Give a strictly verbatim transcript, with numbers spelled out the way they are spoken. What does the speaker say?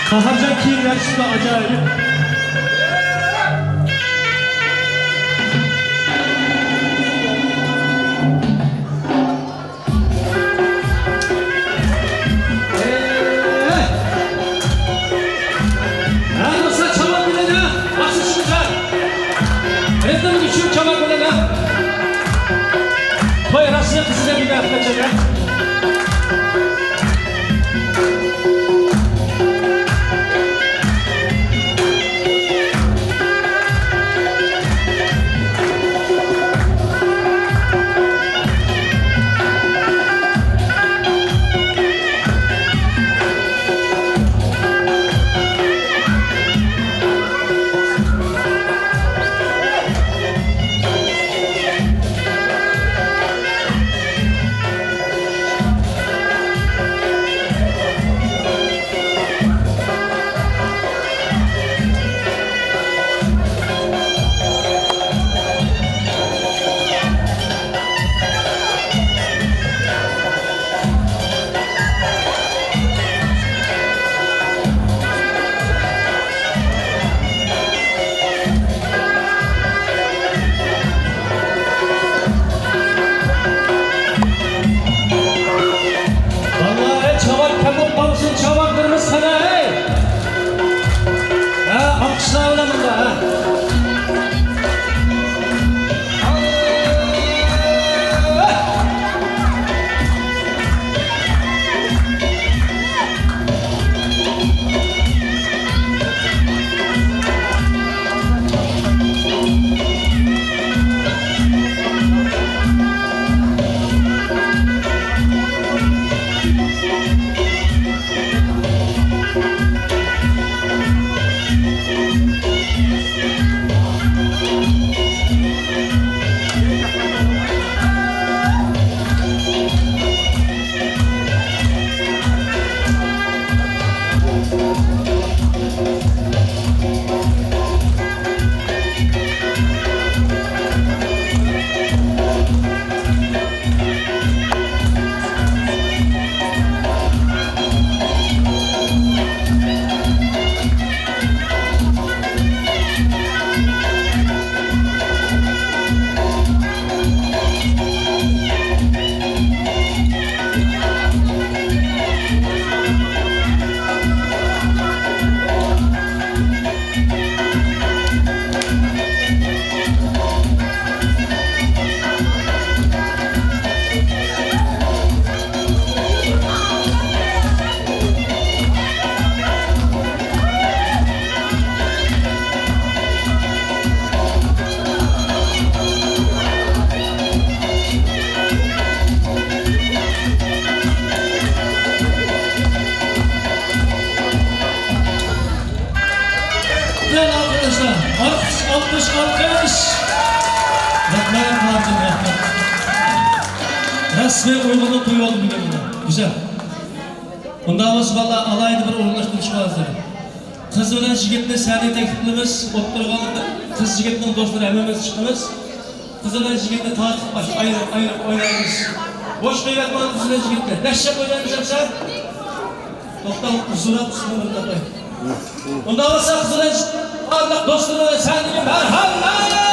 قاھارجان كىيىم يارىتىشتا ئاجايىپ. ھە، دوستلار، چاۋاك بىلەن، ھە؟ باشلىشىمىز، ھە؟ رىتىم ئۈچۈن چاۋاك بىلەن، ھە؟ توي راسىيە قىزى دەپ بىر ھەپتە چەكەر. بالىلار، ھەي، چاۋاك كەم بولۇپ قالمىسۇن، چاۋاكلىرىمىز قېنى، ھەي؟ ھە، ئالقىشلار بىلەن بۇنداق، ھە. بىلەن ئالقىشلار. ئالقىش، ئالقىش، ئالقىش. رەھمەت، رەھمەت. رەسمىي ئۇيغۇرنى قويۇۋالدىم بۈگۈن. گۈزەل. ئۇنداق بولسا، بالىلار، ئالاھىدە بىر ئورۇنلاشتۇرۇش بار ھازىر. قىز بىلەن يىگىتنى سەھنىگە تەكلىپ قىلىمىز. ئولتۇرغان قىز يىگىتنىڭ دوستلىرى ھەممىمىز چىقىمىز. قىز بىلەن يىگىتنى تارتىپ ئاش-، ئايرىپ، ئايرىپ ئوينايمىز. بوش قويۇۋەتمەڭ قىز بىلەن يىگىتنى. دەھشەت ئوينايمىز ئەمسە. توختاڭ، ئۇزۇنراق تۇتسۇن بىر دەقىقە. ئۇنداق بولسا قىز بىلەن بارلىق دوستلىرىمىز سەھنىگە مەرھەمەت!